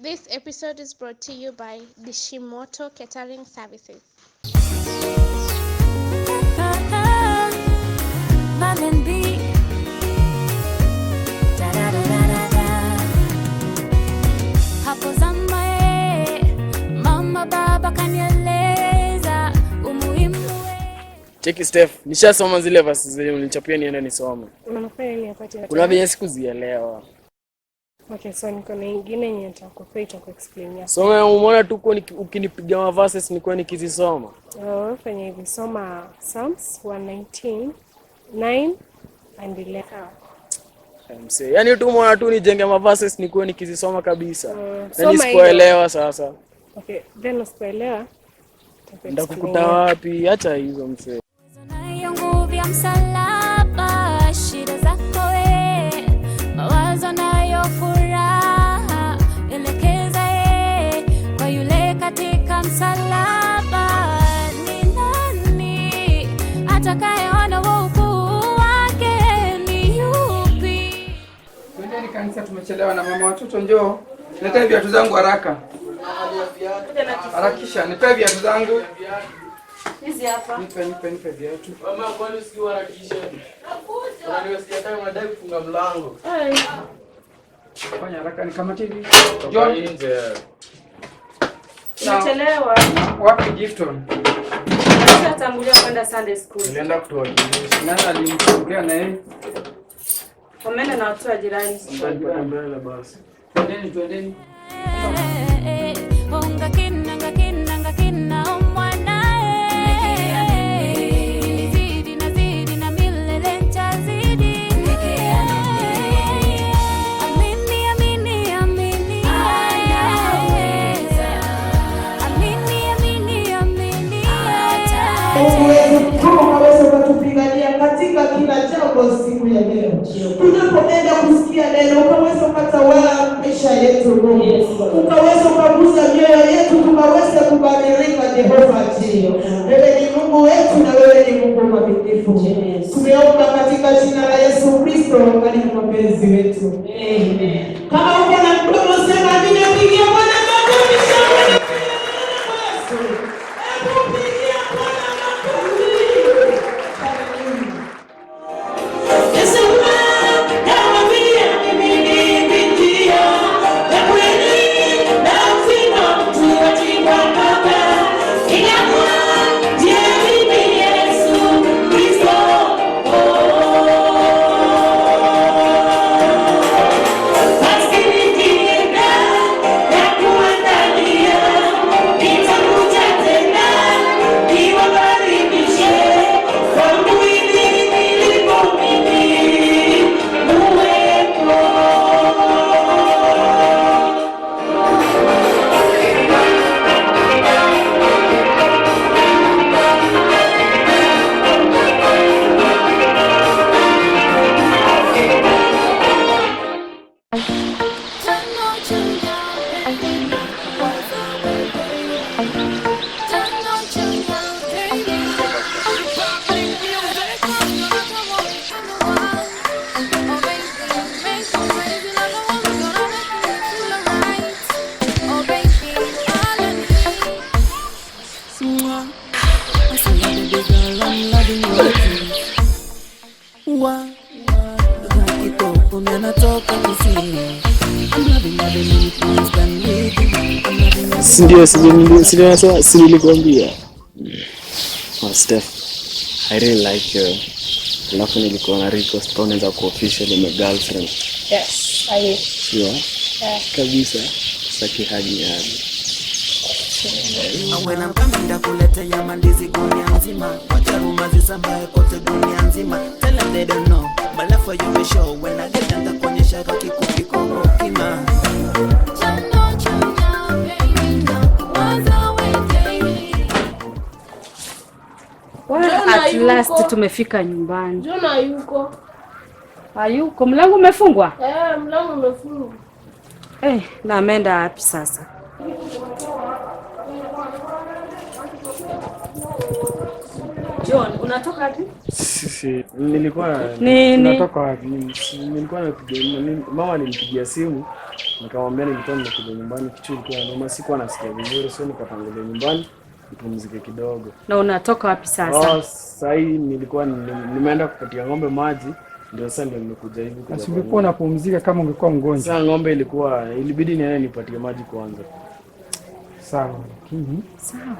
This episode is brought to you by Dishimoto Catering Services. Valen B. Da da da da da da. Hapo zama mama baba kanieleza umuhimu Cheki Steph, nishasoma zile verses zenye ulinichapia niende nisome. Unafanya nini wakati Kuna venye sikuzielewa. Okay, so niko na ingine yenye nitakupea, itakuexplainia. So umeona tu kwa ukinipiga ma verses nilikuwa nikizisoma. Oh, fanya hivi, soma Psalms 119 9 and 11. Msee, yaani tu umeona tu nijenge ma verses nikuwe nikizisoma kabisa. Na Soma nisipoelewa sasa. Okay, then usipoelewa Nitakukuta wapi? Acha hizo, msee. Nayo nguvu ya msalaba, shida zako we, mawazo nayo furaha, elekeza kwa yule katika msalaba. Ni nani atakayeona ukuu wake? Ni yupi? Twendeni kanisa, tumechelewa na mama watoto, njoo. Niletee viatu zangu haraka. Harakisha, nipe viatu zangu. Hizi hapa. Nipe, nipe, nipe viatu. Mama, kwani usiharakishe? Unaniwastia time, unadai kufunga mlango. Fanya haraka, nikamatie hivi. Toka John, nje. Tumechelewa. Wapi Gifton? Alishatangulia kwenda Sunday school. Nilienda kutuwakilisha. Nani alimfungulia na yeye? Wameenda na watu wa jirani. Nipate mbele basi. Twendeni, twendeni. Onga kinanga kinanga kina omwanae, zidi na zidi na milele nitazidi. Amini, amini, amini, anaweza. Amini, amini, amini. Mungu wetu mkuu, ukaweza ukatupigania katika kila jambo siku ya leo. Tunapoenda kusikia neno, ukaweza ukatawala maisha yetu Mungu, ukaweza ukagusa mioyo yetu, tukaweza kubadilika. Jehova Jio, wewe ni Mungu wetu na wewe ni Mungu mwaminifu. Tumeomba katika jina la Yesu Kristo aliye mwombezi wetu. Kama uko na mdomo sema amina, pigia Bwana makofi, shangwe na Yesu. Hebu pigia Bwana makofi. Haleluya. Yesu namwambia mimi ni njia ya kweli na uzima, mtu haji kwa Baba ila kwa njia ya mimi Yesu Kristo. Basi nikienda na kuandalia, nitakuja tena niwakaribishe kwangu ili nilipo mimi muwepo. I say, baby girl, I'm loving your kiss. Wa, wa, natoka kusini. I'm loving having many things done with you. I'm loving having Si ndio, si ndio nasema, si nilikwambia. Oh, Steph, I really like you. Alafu nilikuwa na request kama unaweza kuwa officially my girlfriend. Yes, I Sure. Yeah. Kabisa. Saki hadi hadi. And when I'm coming ndakuletea mandizi gunia nzima, wacha rumours zisambae kote dunia nzima. Tell them they don't know my love for you is sure. When I get them nitakuonyesha kakikupiko kima. Chano chunya baby, waza wetei. Well, at last tumefika nyumbani. John hayuko. Hayuko, mlango umefungwa? Eh, mlango umefungwa. Eh, na ameenda wapi sasa? John, unatoka wapi? Sisi nilikuwa Nini? Natoka wapi? Nilikuwa napiga mama, alinipigia simu Nikamwambia nilikuwa nimekuja nyumbani, kichwa ilikuwa inaniuma, sikuwa nasikia vizuri, so nikatangulia nyumbani nipumzike kidogo. Na unatoka wapi sasa? Oh, sasa hii nilikuwa nimeenda kupatia ng'ombe maji, ndio sasa ndio nimekuja hivi kuja Basi kwa ungekuwa nyumba. unapumzika kama ungekuwa mgonjwa. Sasa ng'ombe ilikuwa ilibidi niende nipatie maji kwanza. Sawa, lakini Sawa.